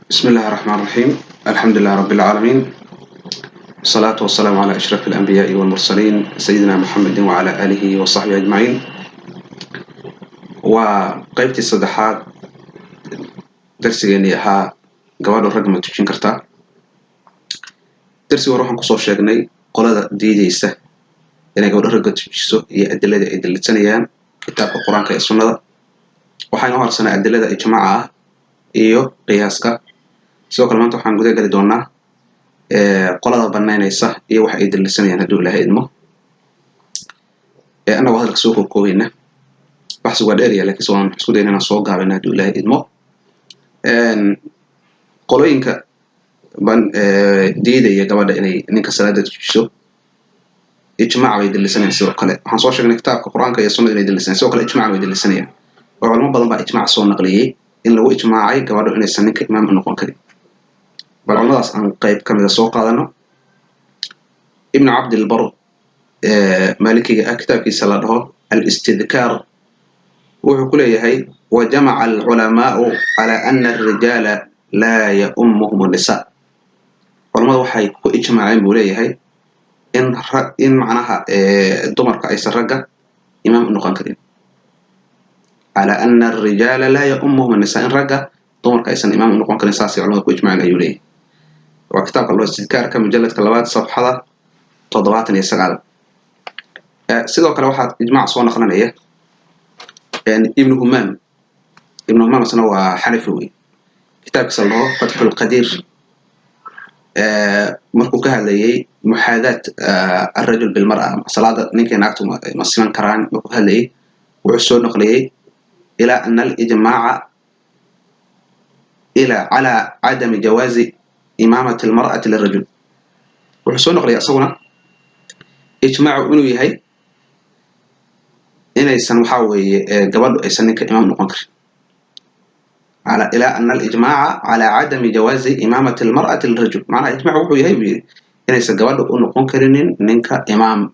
بسم الله الرحمن الرحيم، الحمد لله رب العالمين، والصلاة والسلام على أشرف الأنبياء والمرسلين، سيدنا محمد وعلى آله وصحبه أجمعين. Waa qaybtii saddexaad darsigeenii ahaa "Gabadhu rag ma tujin kartaa?" Darsiga hore waxaan kusoo sheegnay qolada diideysa inay gabadho ragga tujiso iyo adilada ay daliidsanayaan, kitaabka Qur-aanka ee sunnada. Waxaa inoo harsanaa adilada ijmaaca ah iyo qiyaaska. Sidoo kale maanta waxaan guda geli doonaa qolada banaynaysa iyo waxa ay daliilsanayaan, hadduu Ilaahay idmo, annagoo hadalka soo koobkoobayna. Baxsigu waa dheerya, lakiinse waan isku dayna inaan soo gaabina, hadduu Ilaahay idmo. Qolooyinka ban diidaya gabadha inay ninka salaada tujiso ijmaac bay daliilsanayaan. Sidoo kale waxaan soo sheegnay kitaabka Qur-aanka iyo sunnada inay daliilsanayaan. Sidoo kale ijmacna way daliilsanayaan, oo culamo badan baa ijmaac soo naqliyey in lagu ijmaacay gabadho inaysan ninka imaam u noqon karin. Bal culamadaas aan qayb ka mida soo qaadano. Ibnu Cabdilbar, Maalikiga ah, kitaabkiisa la dhaho Alistidkaar, wuxuu ku leeyahay: "Wajamaca alculamaau cala ana alrijaala laa ya'umuhum annisa." Culamadu waxay ku ijmaaceen, buu leeyahay, in macnaha dumarka aysan ragga imaam u noqon karin. "Cala ana alrijaala laa ya'umuhum annisa", in ragga dumarka aysan imaam u noqon karin, saasay culamadu ku ijmaceen, ayuu leeyahay. Waa kitaabka loo Istidkaarka, mujalladka labaad, safxada 79. Sidoo kale waxaa ijmac soo naqlinaya Ibnu Humaam. Ibnu Humaam isna waa Xanafi wey. Kitaabkiisa la dhaho Fatxulqadiir, markuu ka hadlayay muxaadaat alrajul bilmar'a, salaada ninkay naagtu ma siman karaan markuu ka hadlayay, wuxuu soo naqliyey ilaa ana alijmaaca ila calى cadami jawaazi imaamati almar'ati lirajul. Wuxuu soo noqlaya isaguna ijmaacu inuu yahay inaysan, waxaa weeye, gabadhu aysan ninka imaam noqon karin. Ilaa ana alijmaaca calى cadami jawaazi imaamati almar'ati lirajul. Macnaha ijmacu wuxuu yahay, buu yidhi, inaysan gabadha u noqon karinin ninka imaam.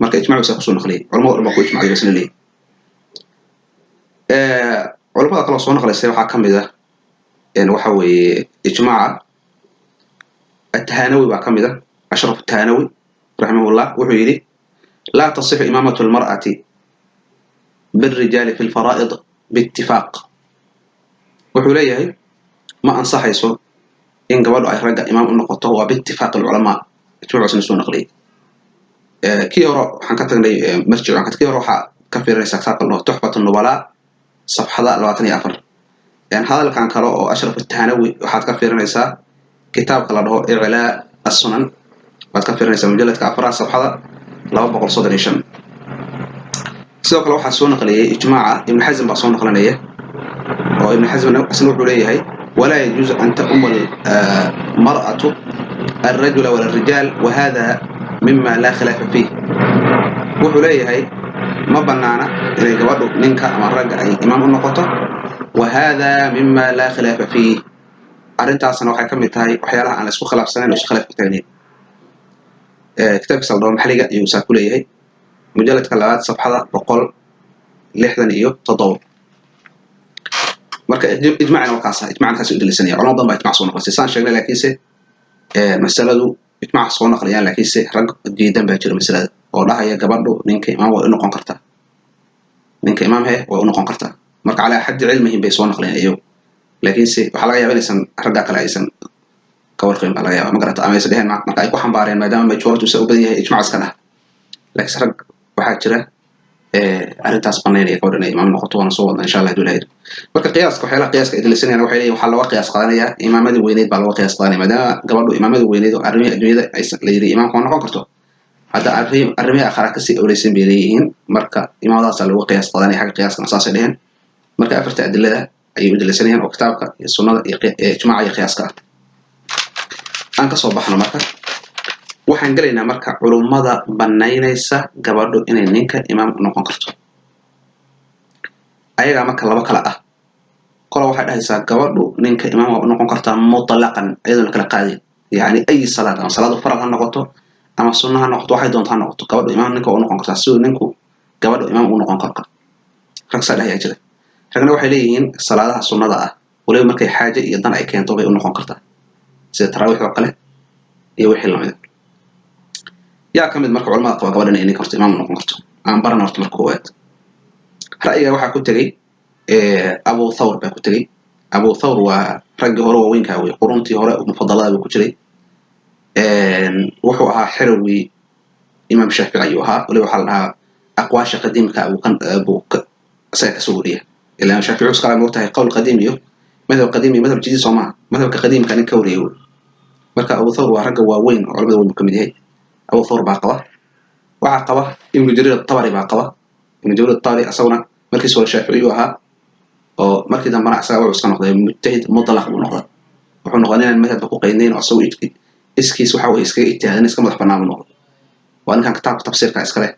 Marka ijmacu saa kusoo naqliyay, culamada dhan baa ku ijmacday isla leeyahy. Culamada kaloo soo naqlaysay waxaa ka mid ah, waxa weeye, ijmaaca Atahanawi baa ka mid ah. Ashraf Atahanawi raximahullah wuxuu yidhi: "Laa tasixu imaamatu almar'ati bilrijaali fi lfaraa'id biitifaaq." Wuxuu leeyahay ma ansaxayso in gabadhu ay ragga imaam u noqoto, waa biitifaaq alculamaa, ijmacuusna soo naqliyay. Kii hore waxaan ka tagnay marjic. Kii hore waxaa ka fiirinaysaa kitaabka la dhaho Tuxfat Nubalaa, safxada 24. Hadalkan kale oo Ashraf Atahanawi waxaad ka fiirinaysaa kitaabka la dhaho Iclaa Assunan, waad ka fiirinaysaa mujalladka afraad, safxada 235. Sidoo kale waxaa soo naqliyay ijmaaca Ibnu Xasm baa soo naqlinaya, oo Ibnu Xasm isna wuxuu leeyahay: "Walaa yajuuzu an ta'uma almar'atu alrajula wala alrijaal, wahada mima laa khilaafa fiih." Wuxuu leeyahay ma banaana inay gabadhu ninka ama ragga ay imaam u noqoto. "Wahada mima laa khilaafa fiih", arrintaasna waxay ka mid tahay waxyaalaha aan la isku khilaafsanayn oo isku khilaaf ka taagnayn. Kitaabkiisa la dhaho Maxliga ayuu saa ku leeyahay, mujalladka labaad, safxada 167. Marka ijmacina waa kaasa, ijmacna kaas u daliishanaya. Culamo badan baa ijmac soo naqlisay, saan sheegnay, laakiinse masaladu ijmac soo naqliyaan, laakiinse rag diidan baa jira masalada oo dhahaya gabadhu ninka imaam way u noqon kartaa, ninka imaam he way u noqon kartaa. Marka calaa xaddi cilmihim bay soo naqliyaan iyagu, laakiinse waxaa laga yaaba inaysan ragga kale aysan ka warqabin baa laga yaaba, ma garata, ama aysan dheheen marka ay ku xambaareen maadaama majority sa u badan yahay, ijmac iska dhah. Laakiinse rag waxaa jira arrintaas banaynaya gabadha inay imaam noqoto. Waana soo wadna, insha Allah, haduu Ilahay. Marka qiyaaska, waxyaalaha qiyaaska ay daliishanayaan, waxay leeyihin waxaa looga qiyaas qaadanayaa imaamadii weyneyd baa looga qiyaas qaadanaya, maadaama gabadhu imaamadii weyneyd oo arrimihii adduunyada aysan la yidhi imaamka ma noqon karto, hadda arrimihii aakhara kasii awleysan bay leeyihiin. Marka imaamadaasaa looga qiyaas qaadanaya xagga qiyaaskana, saasay dheheen. Marka afarta adilada ayay u daliishanayaan, oo kitaabka iyo sunnada iyo ijmaaca iyo qiyaaska ah. Aan kasoo baxno. Marka waxaan gelaynaa marka culummada banaynaysa gabadhu inay ninka imaam u noqon karto. Ayagaa marka laba kala ah. Qola waxay dhahaysaa gabadhu ninka imaam waa u noqon kartaa mutlaqan, iyadoon la kala qaadin, yani ay salaad, ama salaadu faral ha noqoto ama sunna ha noqoto, waxay doonto ha noqoto, gabadhu imaam ninka waa u noqon kartaa siduu ninku gabadhu imaam ugu noqon karto. Rag saa dhahayaa jira. Ragna waxay leeyihiin salaadaha sunnada ah Waliba markay xaaje iyo dan ay keento bay u noqon kartaa, sida taraawiix oo kale iyo wixii lamida. Yaa ka mid marka culamada qaba gabadhan inay ninka horta imaam u noqon karto? Aan baran horta marka koowaad. Ra'yiga waxaa ku tegey Abu Thawr baa ku tegey. Abu Thawr waa raggii hore waaweynkaa wey, quruntii hore mufadalada buu ku jiray. Wuxuu ahaa xerowgii Imaam Shaafici ayuu ahaa. Waliba waxaa la dhahaa aqwaasha qadiimka buu isaga kasoo wariya, ilaa Shaafici iskala moogtahay qowl qadiim iyo madhab qadiim iyo madhab jadiid, soo maaha? Madhabka qadiimka nin ka wariyay wey. Marka Abu Thawr waa ragga waaweyn oo culamada weyn buu kamid yahay. Abu Thawr baa qaba. Waxaa qaba Ibnu Jariir Atabari baa qaba. Ibnu Jariir Atabari asaguna markiis hore Shaaficiyuu ahaa, oo markii dambena asaga wuxuu iska noqday mujtahid mutlaq buu noqday. Wuxuu noqday inaan madhabka ku qaydnayn oo asagu iskiis waxa weye iskaga ijtihaadin, iska madax bannaan buu noqday. Waa ninkan kitaabka tafsiirka iska leh,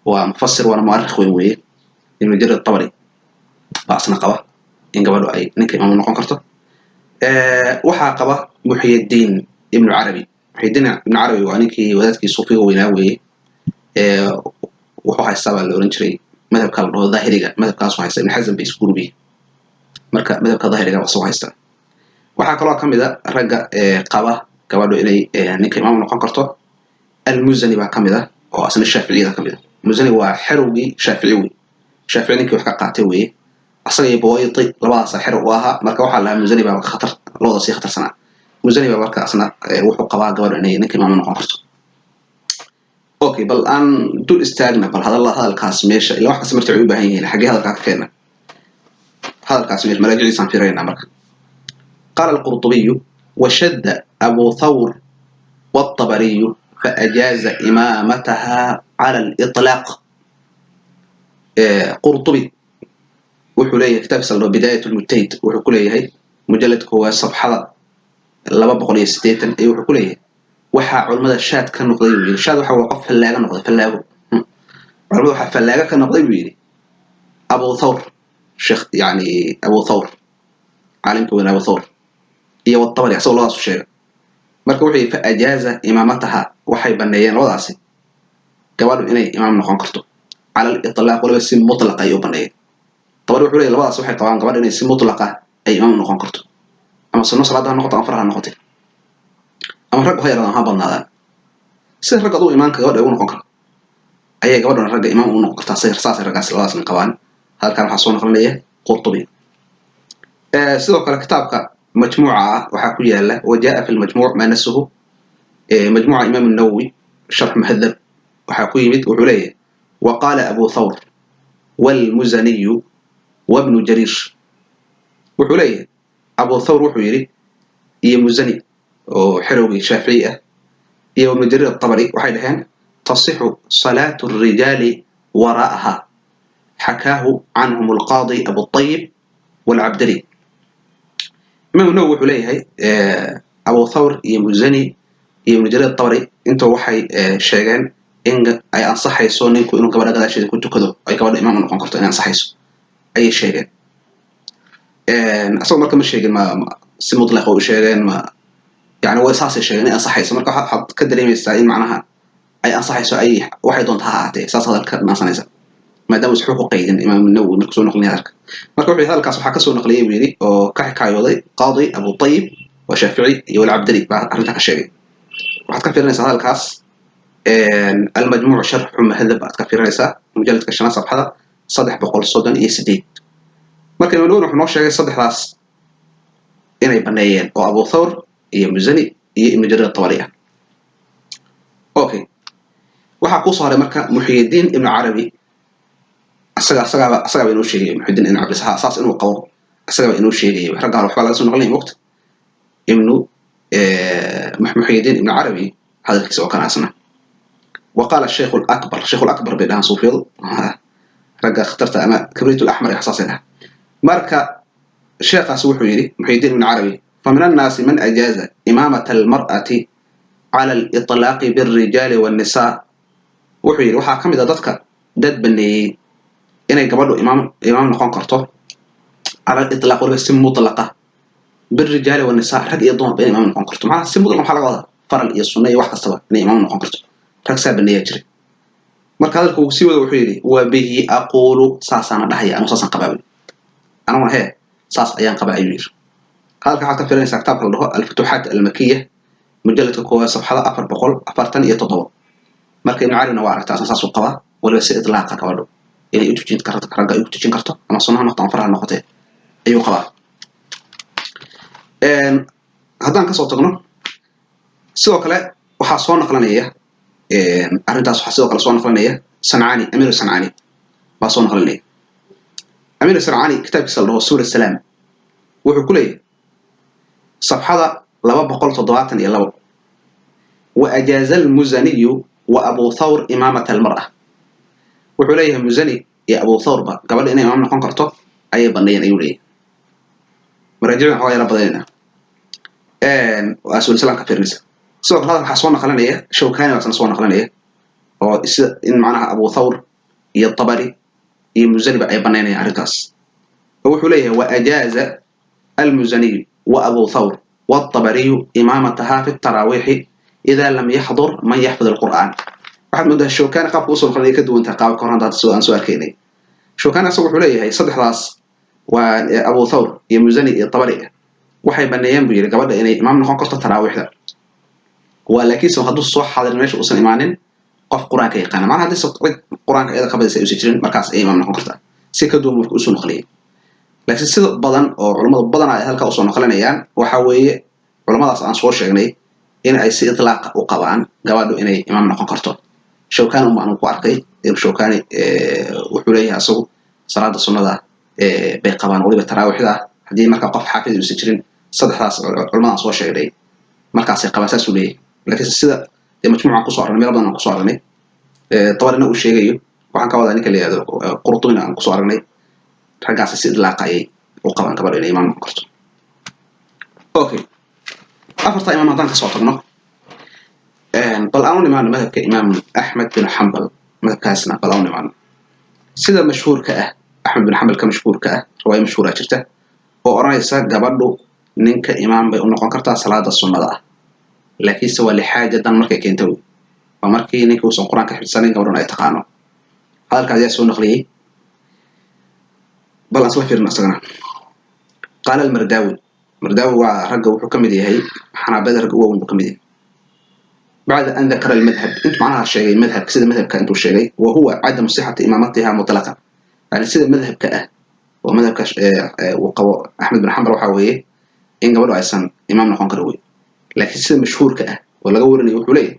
waa mufasir, waana mu'arikh weyn weeye. Ibnu Jariir Atabari baa asna qaba in gabadhu ay ninka imaam noqon karto. Waxaa qaba Muxyidiin Ibnu Carabi. Muxyidiin Ibnu Carabi waa ninkii wadaadkii suufiga weynaa weeye. Wuxuu haystaa baa la oran jiray madhabka la dhaho daahiriga, madhabkaasuu haysta. Ibn Xazm bay isku gurbiye, marka madhabka daahiriga asagoo haysta. Waxaa kaloo kamid a ragga qaba gabadhu inay ninka imaam noqon karto Almuzani baa kamid ah, oo asna Shaaficiyada kamid ah. Muzani waa xerowgii Shaafici wey, Shaafici ninkii wax ka qaatay weeye. Asaga iyo Buwayti labadaasa xerow u ahaa. Marka waxaa lahaa Muzani baa khatar labada sii khatarsanaa. Muzani baa marka asna wuxuu qabaa gabadhu inay ninka imaam noqon karto. Okay, bal aan dul istaagna bal hadalkaas meesha, ila wax kasta marti ay u baahan yihiin. Xaggee hadalkaa ka keena hadalkaas meesha? Maraajiciisaan fiiraynaa marka. قال القرطبي: وشذ أبو ثور والطبري فأجاز إمامتها على الإطلاق. قرطبي wuxuu leeyahay kitaabkiisa la dhaho Bidaayat Lmujtahid, wuxuu ku leeyahay mujalladka koowaad safxada 280 ayuu wuxuu ku leeyahay: waxaa culimmada shaad ka noqday buu yidhi. Shaad waxa waa qof fallaaga noqday, fallaago. Culimmada waxaa fallaaga ka noqday buu yidhi Abu Thawr, sheekh yani Abu Thawr, caalimka weyn Abu Thawr, iyo Watabari, asagoo labadaasu sheega. Marka wuxuu yidhi: فأجاز إمامتها, waxay baneeyeen labadaasi gabadhu inay imaam noqon karto على الإطلاق, waliba si mutlaqa ay u baneeyeen. Tabari wuxuu leeyahy labadaas waxay qabaan gabadha inay si mutlaqa ay imaam noqon karto, ama sunno salaada ha noqoto ama faral ha noqotay, ama raggu ha yaraadaan ha badnaadaan. Sida ragga adugu imaamka gabadha ugu noqon karo ayay gabadhuna ragga imaam ugu noqon kartaa. Saasay raggaas labadaas nin qabaan. Halkan waxaa soo naqlinaya Qurtubi. Sidoo kale kitaabka majmuuca ah waxaa ku yaala: وجاء في المجموع ما نصه. Majmuuca Imaam Nawowi, sharx muhadab, waxaa ku yimid, wuxuu leeyahay: وقال أبو ثور والمزني وابن جرير. Wuxuu leeyahay Abu Thawr wuxuu yidhi, iyo Muzani oo xerowgii Shaafici ah, iyo Ibnu Jariir Atabari waxay dhaheen: تصح صلاة الرجال وراءها، حكاه عنهم القاضي أبو الطيب والعبدري. Imaam Nawowi wuxuu leeyahay Abu Thawr iyo Muzani iyo Ibnu Jariir Atabari intuu waxay sheegeen in ay ansaxayso ninku inuu gabadha gadaasheeda ku tukado, ay gabadha imaam u noqon karto, inay ansaxayso ayay sheegeen. Asagoo marka ma sheegin ma si mutlaqa u sheegeen, ma yani way saasay sheegeen in ansaxayso. Marka waxaad ka dareemaysaa in macnaha ay ansaxayso, ay waxay doonta ha ahaatee, saas hadalka dhansanaysa, maadaama uusan waxba ku qaydin Imaam Nawowi markuu soo naqlinaya hadalka. Marka wuxuu yidhi hadalkaas waxaa kasoo naqliyey buu yidhi oo ka xikaayooday Qaadi Abu Tayib oo Shaafici iyo Walcabdari baa arrintaa ka sheegay. Waxaad ka fiirinaysaa hadalkaas Almajmuuc sharxu muhadab aad ka fiirinaysaa, mujalladka shanaad safxada 338. Marka Imaam Nawowi wuxuu noo sheegay saddexdaas inay baneeyeen, oo Abu Thawr iyo Muzani iyo Ibnu Jariir Atabari ah. Okay, waxaa kusoo haray marka Muxyidiin Ibnu Carabi. Asagaaba inoo sheegaya Muxyidiin Ibnu Carabi saas inuu qabo, asagaaba inoo sheegaya. Ragga hore waxbaa laga soo naqlinaya waqti. Ibnu Muxyidiin Ibnu Carabi hadalkiisa oo kana asna: وقال الشيخ الأكبر. الشيخ الأكبر bay dhahaan suufiyadu ragga khatarta ama كبريت الأحمر iyo xasaasay dhahaan. Marka sheekhaas wuxuu yidhi Muxyidiin Ibnu Carabi: فمن الناس من أجاز إمامة المرأة على الإطلاق بالرجال والنساء. Wuxuu yidhi waxaa ka mid a dadka dad baneeyey inay gabadhu imaam noqon karto على الإطلاق, waliba si mutlaqa, بالرجال والنساء, rag iyo dumarba inay imaam noqon karto. Maxaa si mutlaq maxaa laga wadaa? Faral iyo sunno iyo wax kastaba inay imaam noqon karto, rag saa baneeyaa jiray. Marka hadalka uu sii wada wuxuu yidhi: وبه أقول, saasaana dhahaya anu, saasaan qabaa, anuguna hee saas ayaan qabaa ayuu yidhi. Hadalka waxaad ka fiirinaysaa kitaabka la dhaho Alfutuuxaat Almakiya, mujalladka koowaad, safxada 447. Marka Ibnu Carabina waa aragtaa, asna saasuu qabaa, waliba si itlaaqa gabadhu inay u tujin karto, ragga ay u tujin karto, ama sunna ha noqoto ama far ha noqotee, ayuu qabaa. Haddaan kasoo tagno, sidoo kale waxaa soo naqlinaya arrintaas, waxaa sidoo kale soo naqlinaya Sancaani, Amiir Sancaani baa soo naqlinaya. Amiir Sancaani kitaabkiisa la dhaho Subul Salaam wuxuu ku leeyahay safxada 272: وأجاز المزني وأبو ثور إمامة المرأة. Wuxuu leeyahay Muzani iyo Abu Thawrba gabadha inay imaam noqon karto ayay banneeyeen, ayuu leeyahay. Maraajicda waxoogaa yara badanayna, waa Subul Salaam ka fiirinaysa. Sidoo kale hadalka waxaa soo naqlinaya Shawkani baa isna soo naqlinaya, oo sida in macnaha Abu Thawr iyo Tabari iyo Muzaniba ay banaynayaan arrintaas, oo wuxuu leeyahay: وأجاز المزني وأبو ثور والطبري إمامتها في التراويح إذا لم يحضر من يحفظ القرآن. Waxaad moodaa Shawkani qaabka usoo naqlinaya ka duwan tahay qaabka horan hadda aan soo arkaynay. Shawkani asagu wuxuu leeyahay saddexdaas, waa Abu Thawr iyo Muzani iyo Tabari, waxay baneeyeen buu yidhi gabadha inay imaam noqon karto taraawiixda, waa laakiinse hadduu soo xaadirin, meesha uusan imaanin qof Qur-aanka yaqaana, macnaha haddii cid Qur-aanka iyada ka badaysa ayuusan jirin, markaas ay imaam noqon kartaa. Si ka duwan marka usoo naqliyay, laakiin sida badan oo culummadu badan ay halkaa usoo naqlinayaan waxa weeye culummadaas aan soo sheegnay in ay si itlaaqa u qabaan gabadhu inay imaam noqon karto. Shawkani uma anu ku arkay. Shawkani wuxuu leeyahay asagu salaada sunnada bay qabaan, waliba taraawiixda, haddii marka qof xaafid uusan jirin, saddexdaas culammadaan soo sheegnay markaasay qabaan, saasuu leeyahay. Laakiin sida dee majmuucan kusoo aragnay, meel badan aan kusoo aragnay, Tabarina uu sheegayo, waxaan ka wadaa ninka la yihahdo Qurtubina aan kusoo aragnay, raggaasi si idlaaqa ayay u qabaan gabadha inay imaam noqon karto. Okay, afarta imaam haddaan kasoo tagno, bal aan u nimaano madhabka Imaam Axmed bin Xambal. Madhabkaasna bal aan u nimaano sida mashhuurka ah, Axmed bin Xambal ka mashhuurka ah. Riwaayo mashhuura jirta oo odhanaysa gabadhu ninka imaam bay u noqon kartaa salaada sunnada ah, laakiinse waa lixaaja, dan markay keento wey, waa markii ninka uusan Qur-aanka xifdsanayn, gabadhuna ay taqaano. Hadalkaas ayaa soo naqliyey, bal aan isla fiirino isagana. قال المرداوي. Mardaawi waa ragga, wuxuu ka mid yahay Xanaabilada, ragga ugu waaweyn buu ka mid yahay. بعد أن ذكر المذهب, intuu macnaha sheegay madhabka, sida madhabka intuu sheegay, وهو عدم صحة إمامتها مطلقا, yani sida madhabka ah oo madhabka uu qabo Axmed bin Xambal waxaa weeye in gabadhu aysan imaam noqon karin wey, laakiin sida mashhuurka ah oo laga warinayo wuxuu leeyahay: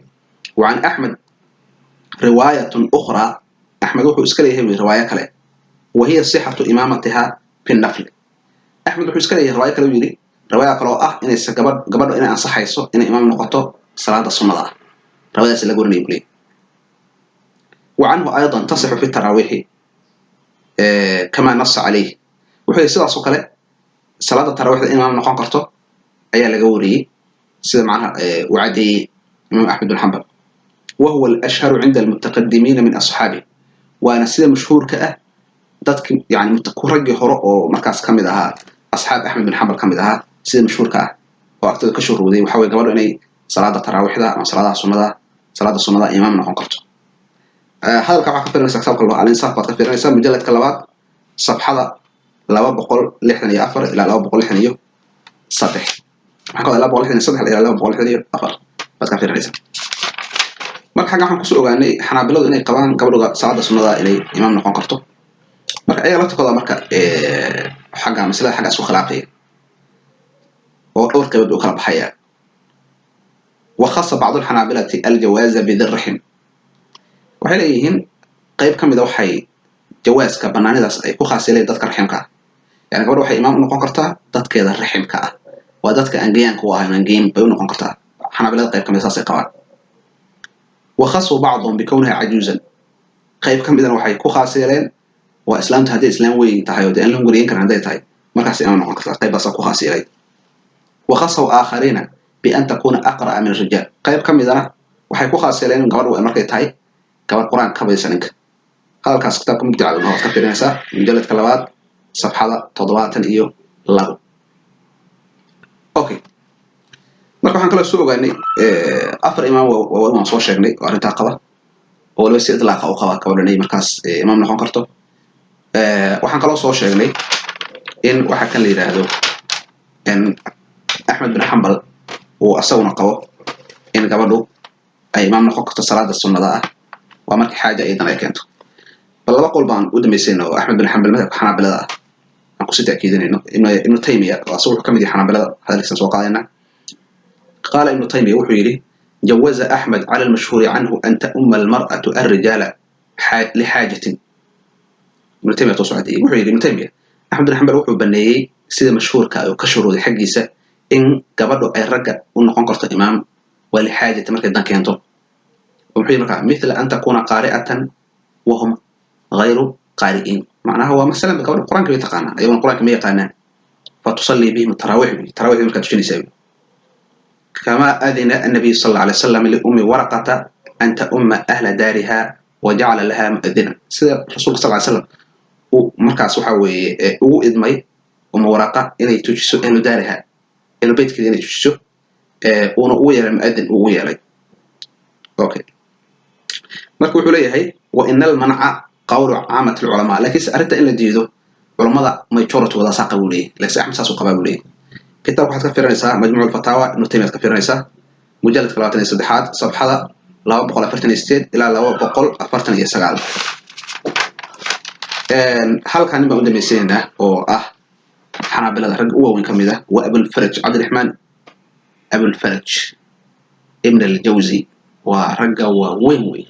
وعن أحمد رواية أخرى. Axmed wuxuu iska leeyahay riwaayo kale, وهي صحة إمامتها في النفل. Axmed wuxuu iska leeyahay riwaayo kale, uu yidhi riwaaya kale oo ah inaysan gabadhu inay ansaxayso inay imaam noqoto salaada sunnada ah, riwaayadaas laga warinaya buu leeyahay. وعنه أيضا تصح في التراويح كما نص عليه. Wuxuu yidhi sidaas oo kale salaada taraawiixda in imaam noqon karto ayaa laga wariyey, sida macnaha uu caddeeyey Imaam Axmed bin Xambal. وهو الأشهر عند المتقدمين من أصحابه. Waana sida mashhuurka ah dadki, yani raggii hore oo markaas ka mid ahaa asxaab Axmed bin Xambal ka mid ahaa, sida mashhuurka ah oo agtooda ka shuhrowday waxa weye gabadhu inay salaada taraawiixda ama salaadaha sunnada, salaada sunnada imaam noqon karto. Hadalka waxaa ka fiirinaysa kitaabka la Al-Insaaf baad ka fiirinaysaa, mujalladka labaad, safxada 264 ilaa 263. Waxaan ka wadaa 263 ilaa 264 baad ka fiirinaysaa. Marka xaggan waxaan kusoo ogaanay Xanaabiladu inay qabaan gabadhu salaada sunnada inay imaam noqon karto. Marka ayaga laftirkooda marka xagga masalada xagga isku khilaafaya oo dhowr qaybood u kala baxaya. وخص بعض الحنابلة الجواز بذي الرحم. Waxay leeyihiin qayb ka mida waxay jawaaska, banaanidaas ay ku khaas yeeleen dadka raximka ah, yani gabadha waxay imaam u noqon kartaa dadkeeda raximka ah, waa dadka aan geyaanka u ahayn, aan geyin bay u noqon kartaa. Xanaabilada qayb ka mida saasay qabaan. وخصوا بعضهم بكونها عجوزا. Qayb ka midana waxay ku khaas yeeleen waa islaamta, hadday islaam weyn tahay oo dee aan la hunguriyen karin hadday tahay, markaas imaam noqon kartaa, qaybbaasaa ku khaas yeelay. وخصوا آخرين بأن تكون أقرأ من الرجال. Qayb ka midana waxay ku khaas yeeleen gabadhu markay tahay gabadh Qur-aanka ka badisa ninka. Hadalkaas kitaabka Mubdica waad ka fiirinaysaa, mujalladka labaad, safxada 72. Okay, marka waxaan kaloo soo ogaanay afar imaam waaweyn waan soo sheegnay oo arrintaa qaba, oo waliba si itlaaqa u qaba gabadhan inay markaas imaam noqon karto. Waxaan kaloo soo sheegnay in waxa kan la yidhaahdo Axmed bin Xambal uu asaguna qabo in gabadhu ay imaam noqon karto salaada sunnada ah, waa markii xaaja iyadan ay keento. Bal laba qol baan u dambaysayna oo Axmed bin Xambal madhabka Xanaabilada ah aan kusii ta'kiidinayno. Ibnu Taymiya oo asagu wuxuu ka mid yahay Xanaabilada, hadalkiisaan soo qaadayna. Qaala Ibnu Taymiya, wuxuu yidhi: jawaza Axmed cala almashhuuri canhu an ta'uma almar'atu alrijaala lixaajatin. Ibnu Taymiya toos u cadeeyey. Wuxuu yidhi Ibnu Taymiya: Axmed bin Xambal wuxuu baneeyey sida mashhuurka oo ka shuruuday xaggiisa in gabadhu ay ragga u noqon karto imaam, waa lixaajati, markay dan keento. Wuxuu yidhi markaa: mithla an takuuna qaari'atan wahum غayru qaari'iin. Macnaha waa masalan gabadhu Qur-aanka bay taqaanaan, ayaguna Qur-aanka ma yaqaanaan, fatusallii bihim taraawiix, taraawiix markaa tukanaysaa, kama adina annabiy sal alla alay wasalam liummi Waraqata an ta'umma ahla daariha wa jacala laha mu'adinan, sida Rasuulka sal ly slam uu markaas waxa weeye ugu idmay Umma Waraqa inay tujiso ahlu daariha, ahlu beytkeeda inay tujiso, uuna ugu yeelay mu'adin ugu yeelay. Okay, marka wuxuu leeyahay: wa ina almanca qawlu caamati alculamaa, laakiinse arrinta in la diido culamada majority wada saa qaba buu leeyahay, laakiinse Axmed saasuu qabaa buu leeyahay. Kitaabka waxaad ka fiirinaysaa Majmuuc Alfataawa, Ibnu Taymiyaad ka fiirinaysaa, mujalladka 23aad, safxada 248 ilaa 249. Halkan nin baan u dambaysanaynaa oo ah Xanaabilada ragga u waaweyn ka mid ah, waa Abulfaraj Cabdiraxmaan Abulfaraj Ibn Aljawzi, waa ragga waaweyn wey.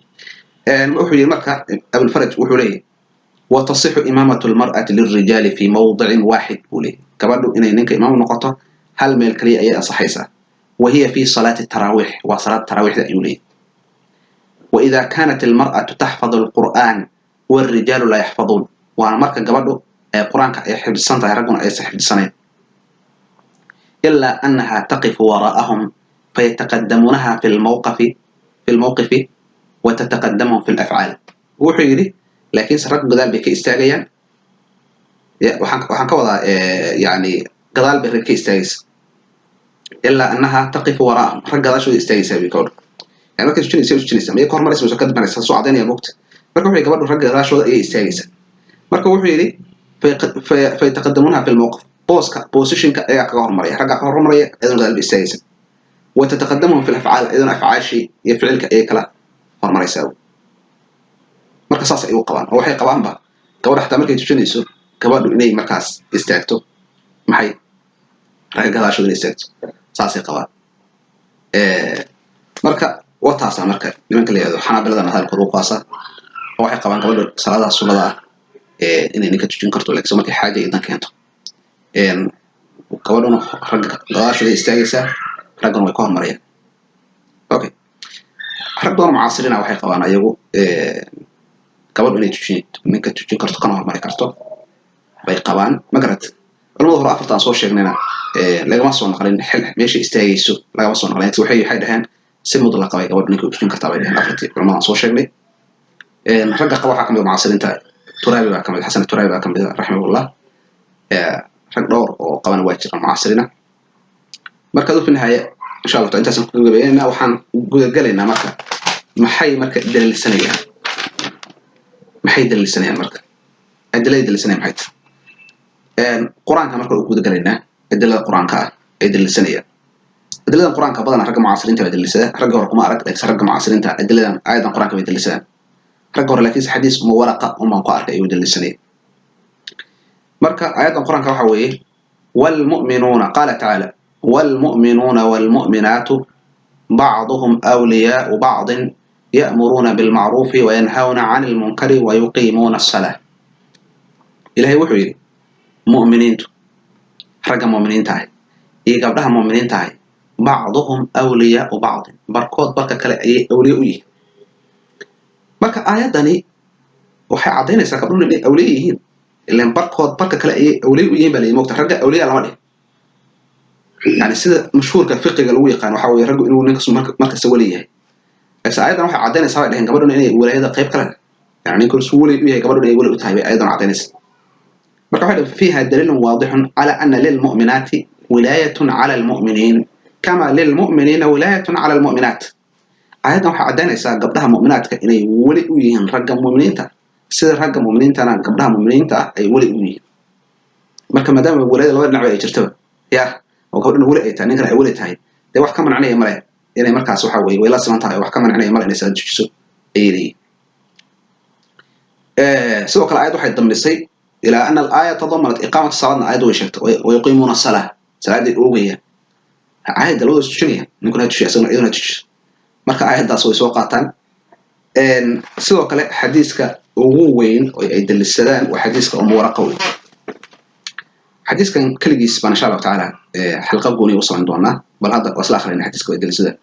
Wuxuu yidhi marka Abulfaraj, wuxuu leeyahy: watasixu imaamatu almar'ati lilrijaali fi mawdicin waaxid, buu leeyahy. Gabadhu inay ninka imaam noqoto hal meel kaliya ayay ansaxaysaa, wa hiya fi salaati taraawiix, waa salaad taraawiixda ayuu leeyahy. وإذا كانت المرأة تحفظ القرآن والرجال لا يحفظون, waana marka gabadhu ay Qur-aanka ay xifdisan tahay, ragguna aysan xifdisanayn, إلا أنها تقف وراءهم فيتقدمونها في الموقف وتتقدمهم في الأفعال. Wuxuu yidhi laakiinse rag gadaal bay ka istaagayaan, waxaan ka wadaa yani gadaal bay rag ka istaagaysa. إلا أنها تقف وراءهم, rag gadaashooda istaagaysaa bay gabadhu, yani markay tujinaysa tujinaysa miyay ka hormaraysa mise ka dambinaysa, soo cadaynaya mogta. Marka wuxuu gabadhu ragga gadaashooda ayay istaagaysaa. Marka wuxuu yidhi: fayataqadamuunaha fi lmowqif, booska, positionka ayaa kaga hormaraya, raggaa ka hormaraya, iyaduna gadaal bay istaagaysa. وتتقدمهم في الأفعال, iyaduna afcaashii iyo ficilka ayay kala hormaraysaa. Marka saas ay u qabaan oo waxay qabaanba gabadha xataa markay tujinayso gabadhu inay markaas istaagto maxay ragga gadaashooda inay istaagto, saasay qabaan. Marka waa taasa. Marka nimanka la yihahdo Xanaabiladana hadalkooda u qaasa oo waxay qabaan gabadha salaadaha sunnada ah inay ninka tujin karto, laakiin markay xaaja iyo dan keento gabadhuna ragga gadaashooda istaagaysaa, ragguna way ka hormarayaan. Okay, rag badan mucaasiriina waxay qabaan ayagu gabadhu inay tujin ninka tujin karto kana hormari karto bay qabaan. Ma garat? Culamada hore afarta aan soo sheegnayna lagama soo naqlin xil meesha istaagayso, lagama soo naqlin. Waxay dhaheen si mutlaqa bay gabadhu ninka u tujin kartaa bay dhaheen afartii culamada aan soo sheegnay. Ragga qaba waxaa kamid a mucaasiriinta Turaabi baa kamid, Xasan Turaabi baa kamid a, raximahullah. Rag dhowr oo qabana waa jiraan mucaasiriina. Marka adu fi nihaaya, insha Allah intaasaan ku gabagabeynayna. Waxaan gudagalaynaa marka maxay marka daliilsanayaan, maxay daliilsanayaan, marka adilada daliilsanayaan maxay tahay? Qur-aanka marka u gudagalaynaa, adilada Qur-aanka ah ay daliilsanayaan. Adiladan Qur-aanka badanaa ragga mucaasiriinta baa daliilsada, ragga hore kuma arag, laakiinse ragga mucaasiriinta adiladan aayadan Qur-aanka bay daliilsadaan. Ragga hore laakiinse xadiis Uma Waraqa unbaan ku arkay ayuu daliilsanaya. Marka aayaddan Qur-aanka waxa weeye: والمؤمنون, قال تعالى: والمؤمنون والمؤمنات بعضهم أولياء بعض يأمرون بالمعروف وينهون عن المنكر ويقيمون الصلاة. Ilahay wuxuu yidhi mu'miniintu, ragga mu'miniinta ahi iyo gabdhaha mu'miniinta ahi, بعضهم أولياء بعض, barkood barka kale ayay awliye u yihiin. Marka aayaddani waxay caddaynaysaa gabdhuhu inay awliye yihiin, ilan barkood barka kale ayay awliye u yihiin baa layihi. Mogta ragga awliya lama dhihin. Yani sida mashhuurka fiqiga lagu yaqaan waxa weye raggu inuu ninkas markasta weli yahay, laakiin aayaddan waxay caddaynaysaa bay dhaheen gabadhuna inay walaayada qayb ka leedahay, yani ninku su weli u yahay, gabadhuna inay weli u tahay bay ayadan caddaynaysaa. Marka waxay dhaheen: فيها دليل واضح على أن للمؤمنات ولاية على المؤمنين كما للمؤمنين ولاية على المؤمنات. Aayaddan waxay caddaynaysaa gabdhaha mu'minaadka inay weli u yihiin ragga mu'miniinta, sida ragga mu'miniintana gabdhaha mu'miniinta ah ay weli u yihiin. Marka maadaama walaayada labada dhinac ay jirtaba ya Oo gabadhan weli ay tahay, ninkan ay weli tahay, dee wax ka mancinaya male inay markaas waxa weeye way la siman tahay, wax ka mancinaya male inay salaad tujiso ayay leeyihin. Sidoo kale aayad waxay damnisay ilaa ana alaaya tadamanat iqaamata salaadna, aayadda way sheegtay wayuqiimuuna salaa, salaaday oogayaan. Aayadda labadooda tujinaya, ninkuna ha tujiyo, isaguna iyaduna ha tujiso. Marka aayaddaas way soo qaataan. Sidoo kale xadiiska ugu weyn oo ay daliishadaan waa xadiiska Umu Waraqa wey. Xadiiskan keligiis baan insha Allahu tacaala xalqa gooni u samayn doonaa, bal hadda waa isla akhrina xadiiska way daliishadaan.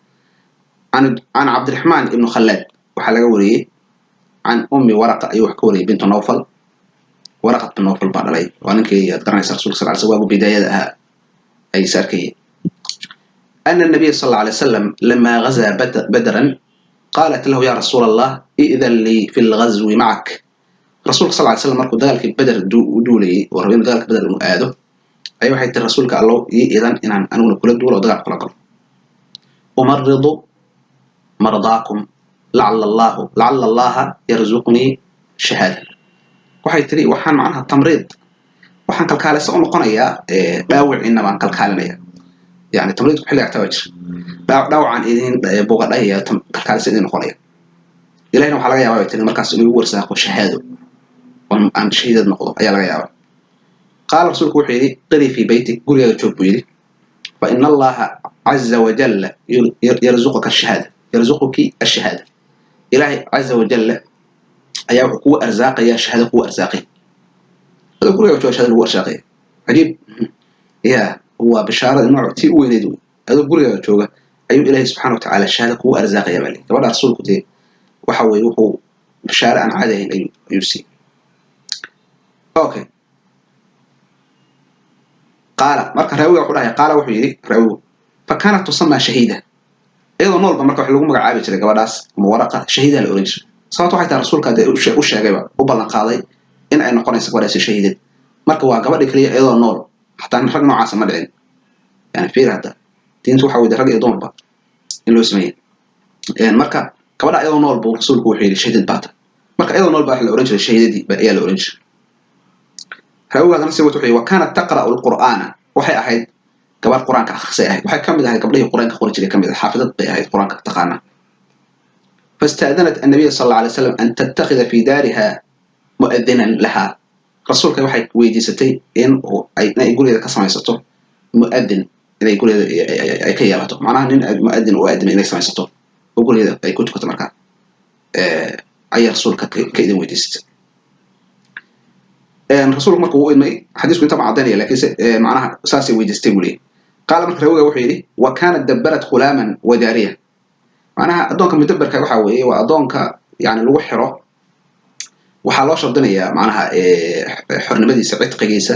Can Cabdiraxmaan ibnu Khallaad waxaa laga wariyey, can Ummi Waraqa ayuu wax ka wariyey, bintu Nawfal. Waraqat bin Nawfal baa dhalay, waa ninkii aad garanaysa Rasuulka sal sl waagu bidaayada ahaa ay is arkayeen. أن النبي صلى الله عليه وسلم لما غزا بدرا قالت له: يا رسول الله، ائذن لي في الغزو معك. Rasuulka sal ly slam markuu dagaalkii Beder u duulayay oo rabay inuu dagaalka Beder inuu aado, ayaa waxay tiri: "Rasuulka Allow, ii idan inaan aniguna kula duulo oo dagaalka kula galo. Umaridu mardaakum, lacala Allaha yarzuqnii shahaada." Waxay tiri waxaan macnaha tamriid, waxaan kalkaalisa u noqonayaa dhaawiciina baan kalkaalinaya. Yani tamriidku xilliga xataa waa jira. Dhaawacaan idin bogadhaya, kalkaalisa idin noqonaya. Ilahina waxaa laga yaabaa, bay tiri, markaas inuu igu warsaaqo shahaado oo aan shahiidad noqdo ayaa laga yaabaa. Qaala, rasuulku wuxuu yidhi: "Qirii fii beytik," gurigaaga joog buu yidhi. "Fa ina Allaha caza wajalla yarzuquka ashahaada, yarzuquki ashahaada." Ilaahay caza wajalla ayaa wuxuu kugu arsaaqaya shahaado, kugu arsaaqay. Adoo gurigaaga jooga shahaado lagu arsaaqaya, cajiib ya! Waa bishaarada nooc tii u weyneyd wey. Adoo gurigaaga jooga ayuu Ilaahay subxaana watacaala shahaado kugu arsaaqaya baa leeyahy. Gabadha rasuulku dee waxa weeye wuxuu bishaare aan caadi ahayn ayuu siiyey. Okay, qaala, marka raawiga wuxuu dhahay, qaala, wuxuu yidhi raawigu: "Fa kaanat tusamaa shahiida." Iyadoo noolba marka waxa lagu magacaabi jiray gabadhaas ama Waraqa shahiida la oran jiray. Sababto waxay tahay rasuulka dee u sheegayba, u ballan qaaday in ay noqonayso gabadhaasi shahiidad. Marka waa gabadha keliya iyadoo nool, xataa rag noocaasa ma dhicin. Yani fiir hadda, diintu waxa weye rag iyo dumarba in loo sameeyey. Marka gabadha iyadoo nool buu rasuulku wuxuu yidhi: "Shahiidad baata." Marka iyadoo nool baa waxa la oran jiray shahiidadii ayaa la oran jiray. Raawiga haddana sii wato, wuxuu yidhi: "Wa kaanat taqra'u alqur'aana." Waxay ahayd gabadh Qur-aanka akhrisay ahayd, waxay kamid ahayd gabdhihii Qur-aanka qori jiray kamid ah, xaafidad bay ahayd, Qur-aanka taqaana. "فاستأذنت النبي صلى الله عليه وسلم أن تتخذ في دارها مؤذنا لها." Rasuulka waxay weydiisatay in inay gurigeeda ka samaysato mu'adin, inay gurigeeda ay ka yeelato, macnaha nin mu'adin u aadimay inay samaysato oo gurigeeda ay ku tukato. Markaa ayay rasuulka ka idin weydiisatay. Rasuulku marka wuu idmay. Xadiisku inta ma caddaynaya, laakiinse macnaha saasay weydiistay buu leeyahy. Qaala, marka raawiga wuxuu yidhi: "Wa kaanat dabbarat ghulaaman wa jaariya." Macnaha addoonka mudabarka waxa weeye waa addoonka yani lagu xiro, waxaa loo shardinayaa macnaha xornimadiisa, cidqigiisa,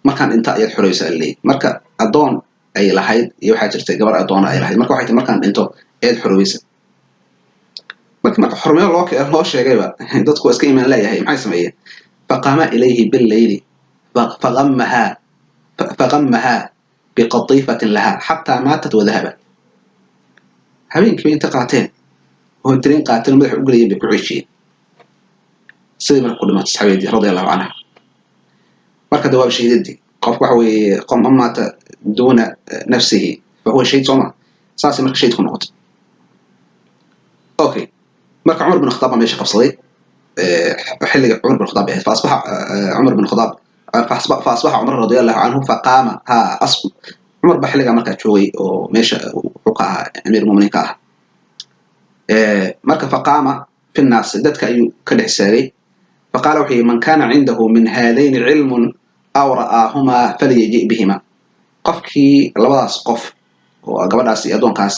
markaan dhinta ayaad xoreysaa leeyahy. Marka addoon ay lahayd iyo waxaa jirtay gabar addoona ay lahayd. Marka waxay tahay markaan dhinto ayaad xoroweysa. Marka xornimo loo sheegayba dadku waa iska iimaan leeyahay. Maxay sameeyeen? "فقاما إليه بالليل فغمها بقطيفة لها حتى ماتت وذهبت." Habeenkii bay inta qaateen oo tiriin qaateen, madaxa u gelayeen bay ku ceeshiyeen, sidii marka ku dhimatay saxaabiyadii radia Allahu canha. Marka de waaba shahiidadii. Qofku waxa weeye qof man maata duuna nafsihi fahuwa shahiid, sooma? Saasay marka shahiid ku noqotay. Okay, marka Cumar bin Khataab baa meesha qabsaday. Xilliga Cumar bin Khataab bay ahayd. فأصبح عمر بن خطاب فأصبح عمر رضي الله عنه فقام. Ha, Cumar baa xilligaa markaa joogay oo meesha wuxuu ka ahaa amiir muminiin ka ah. Marka فقام في الناس, dadka ayuu ka dhex saagay. فقال, wuxuu yihi: "من كان عنده من هذين علم أو رآهما فليجئ بهما." Qofkii labadaas qof oo gabadhaas iyo addoonkaas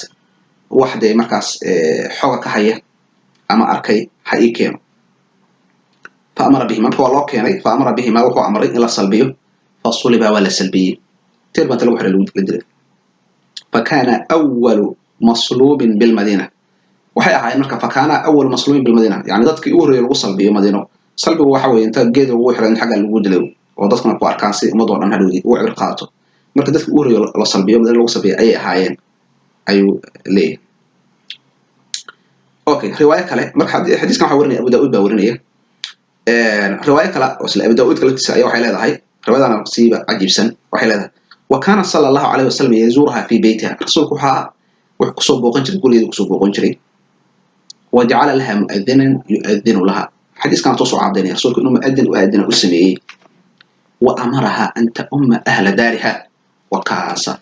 wax dee markaas xoga ka haya ama arkay ha ii keeno. فأمر بهما, marka waa loo keenay. فأمر بهما, wuxuu amray in la salbiyo. فصلبا, waa la salbiyey, tiir baa inta lagu xiray la dilay. فكان أول مصلوب بالمدينة. Waxay ahaayeen marka فكان أول مصلوب بالمدينة, yani dadkii ugu horreeyay lagu salbiyo Madiino. Salbigu waxa weeye inta geed lagu xiray in xagga lagu dilay oo dadkuna ku arkaan si ummadoo dhan hadhowdii ugu cibir qaadato. Marka dadkii ugu horreeyay la salbiyo, Madiina lagu salbiyo ayay ahaayeen ayuu leeyahay. Okay, riwaayo kale marka xadiiskan waxaa warinaya Abu Daa'uud baa warinaya. Riwaayo kale oo isla Abu Daa'uudka laftiisa ayaa waxay leedahay, riwaayadana siiba cajiibsan, waxay leedahay: Wa kaana sala Allahu calayhi wasalam yazuuruha fii beytiha, rasuulku wuxuu kusoo booqan jiray gurigeeda, kusoo booqan jiray. Wa jacala laha mu'adinan yu'adinu laha, xadiiskan toosoo cadaynaya rasuulku inuu mu'adin u aadina u sameeyey. Wa amaraha an ta'umma ahla daariha, wa kaasa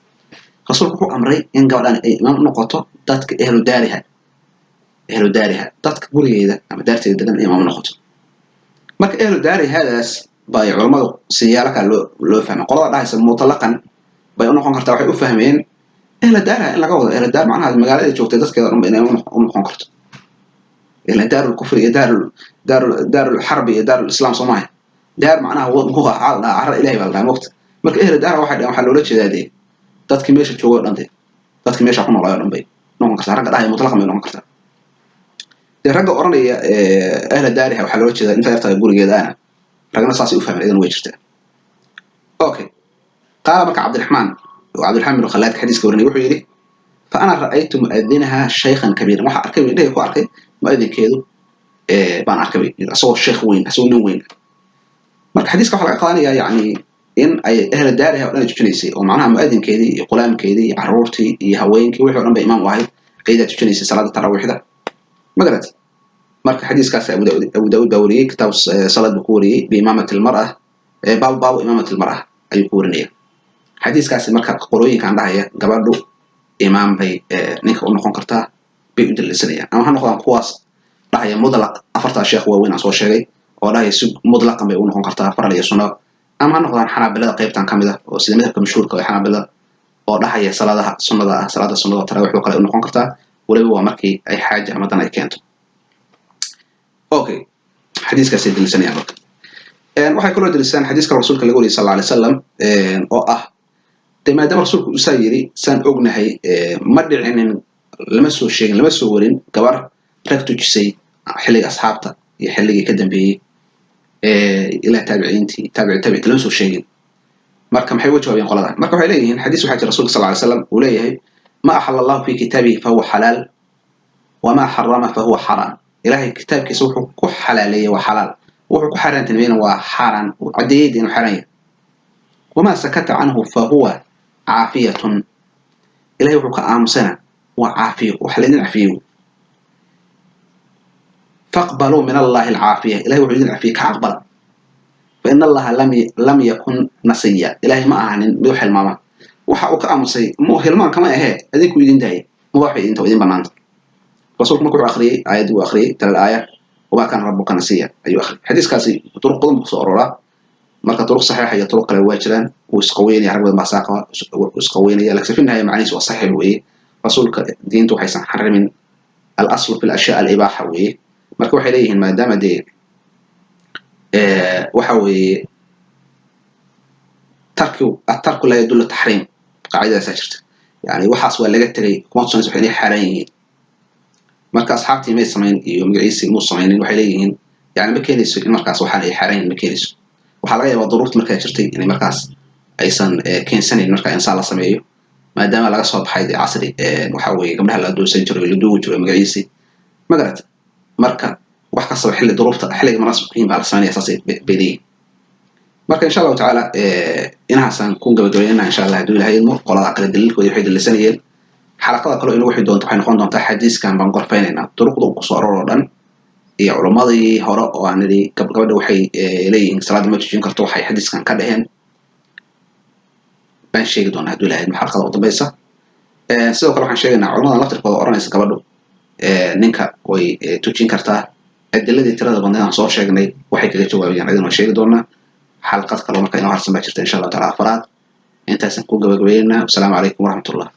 rasuulku wuxuu amray in gabadhan ay imaam u noqoto dadka ehlu daariha, ehlu daariha, dadka gurigeeda ama daarteeda degan in imaam u noqoto. Marka ehlu daarihadaas bay culammadu siyaalo kale loo fahmay. Qolada dhahaysa mutlaqan bay u noqon kartaa waxay u fahmeen ehla daariha in laga wado ehla daar macnaha magaalada joogtay dadkeeda dhan ba inay u noqon karto, ila daarul kufri iyo daarul xarbi iyo daarul islaam soo maaha. Daar macnaha muxuu ahaa la dhahaa, carra Ilahay baa la dhahaa mogta. Marka ehla daariha waxay dhaheen waxaa loola jeedaa dee dadkii meesha joogay o dhan, dee dadkii meesha ku noolay o dhan bay noqon kartaa. Ragga dhahaya mutlaqan bay noqon kartaa. Dee ragga oranaya ahla daariha waxaa loola jeedaa inta yartaa gurigeeda ana, ragna saasay u fahmeen, idan way jirtaa. Okay, qaala marka Cabdiraxmaan, oo Cabdiraxmaan bin Khalaadka xadiiska warinay, wuxuu yidhi: fa ana ra'aytu mu'adinaha shaykhan kabiiran, waxaa arkay, indhahey ku arkay mu'adinkeedu baan arkay bay, asagoo sheekh weyn, asagoo nin weyn. Marka xadiiska waxaa laga qaadanayaa yacni in ay ahla daariha o dhan ay tujinaysay, oo macnaha mu'adinkeedii iyo qulaamkeedii iyo carruurtii iyo haweenkii, wixii o dhan bay imaam u ahayd, ayadaa tujinaysay salaada taraawiixda, ma garat? Marka xadiiskaas Abu Daawud baa wariyey, kitaab salaad buu ku wariyey, biimaamati almar'a, baabu imaamati almar'a ayuu ku warinaya xadiiskaasi. Marka qolooyinkan dhahaya gabadhu imaam bay ninka u noqon kartaa bay u daliilsanayaan, ama ha noqdaan kuwaas dhahaya mutlaq, afartaa sheekh waaweyn aan soo sheegay oo dhahaya si mutlaqan bay u noqon kartaa faral iyo sunno, ama ha noqdaan Xanaabilada qaybtan ka mid ah oo sida madhabka mashhuurka ee Xanaabilada oo dhahaya salaadaha sunnada ah, salaada sunnada taraawiixdo kale u noqon kartaa, weliba waa markii ay xaaja ama dan ay keento. Okay, xadiiskaasay daliilsanayaan. Marka waxay kaloo daliilsadaan xadiis kale rasuulka laga wariyay sal alla alay wasalam oo ah de maadaama rasuulku usaa yiri, saan ognahay ma dhicinin, lama soo sheegin, lama soo warin gabar rag tujisay xilliga asxaabta iyo xilligii ka dambeeyey ilaa taabiciintii, taabici taabiciinta lama soo sheegin. Marka maxay uga jawaabeen qoladan? Marka waxay leeyihiin xadiis waxaa jira rasuulka sal ly slam uu leeyahay: ma axala Allahu fi kitaabihi fahuwa xalaal, wamaa xarama fahuwa xaraam. Ilahay kitaabkiisa wuxuu ku xalaaleeyey waa xalaal, wuxuu ku xaaraantinimeyna waa xaaraan, uu caddeeyey inuu xaaraan yahay. Wamaa sakata canhu fahuwa caafiyatun, ilahay wuxuu ka aamusana waa caafiyo, wax laydin cafiyey. Faqbaluu min Allahi alcaafiya, ilahay wuxuu idin cafiyey ka aqbala. Fain Allaha lam yakun nasiya, ilahay ma ahanin mid wax hilmaama. Waxa uu ka aamusay mu hilmaan kama ahee, adinku idin daayay, mubaax bay idinta, idin banaanta. Rasuulku marka wuxuu akhriyey aayaddii uu akhriyey talal aaya, wamaa kaana rabbuka nasiya ayuu akhriyay. Xadiiskaasi turuq badan buu kusoo aroraa. Marka turuq saxiixa iyo turuq kale waa jiraan, wuu isqaweynaya, rag badan baa saa qaba, wuu isqaweynaya, laakiin fi nihaya macnihiisu waa saxiix weeye. Rasuulka diintu waxaysan xarimin, alaslu fi alashyaa alibaaxa weeye. Marka waxay leeyihiin maadaama dee waxa weeye tarki atarku laa yadullu taxriim, qaacidadaasaa jirta, yani waxaas waa laga tegay kuma tusanaysa wax inay xaaraan yihiin. Marka asxaabtii may samayn iyo magaciisii muu samaynin, waxay leeyihiin yani ma keenayso in markaas waxaan ay xaaraan yihiin, ma keenayso. Waxaa laga yaabaa duruufta markaa jirtay inay markaas aysan keensanayn marka insaan la sameeyo, maadaama laga soo baxay dee casri waxa weeye gabdhaha la adoonsan jiray oo la duugi jiray magaciisii, ma garata? Marka wax kastaba xilli duruufta xilliga munaasibka yihiin baa la sameynaya, saasay bay leeyihin. Marka insha Allahu tacaala inahaasaan ku gabagabeynaa insha Allah hadduu Ilahay idmo. Qolada kale daliilkoodi waxay daliilsanayeen. Xalaqada kale inagu wixii doonto waxay noqon doontaa xadiiskan baan gorfaynaynaa, duruqda uu kusoo aroor oo dhan iyo culummadii hore oo aan nidhi gabadha waxay leeyihiin salaadda ma tujin karto, waxay xadiiskan ka dhaheen baan sheegi doonaa hadduu Ilahay idmo xalqada u dambaysa. Sidoo kale waxaan sheegaynaa culummadan laftirkooda oranaysa gabadhu ninka way tujin kartaa, adiladii tirada badneed aan soo sheegnay waxay kaga jawaabayaan, idin waan sheegi doonaa. Xalqad kaloo marka inoo harsan baa jirta insha Allahu taala afaraad. Intaasaan ku gabagabeynaa. Wasalaamu calaykum waraxmatullah.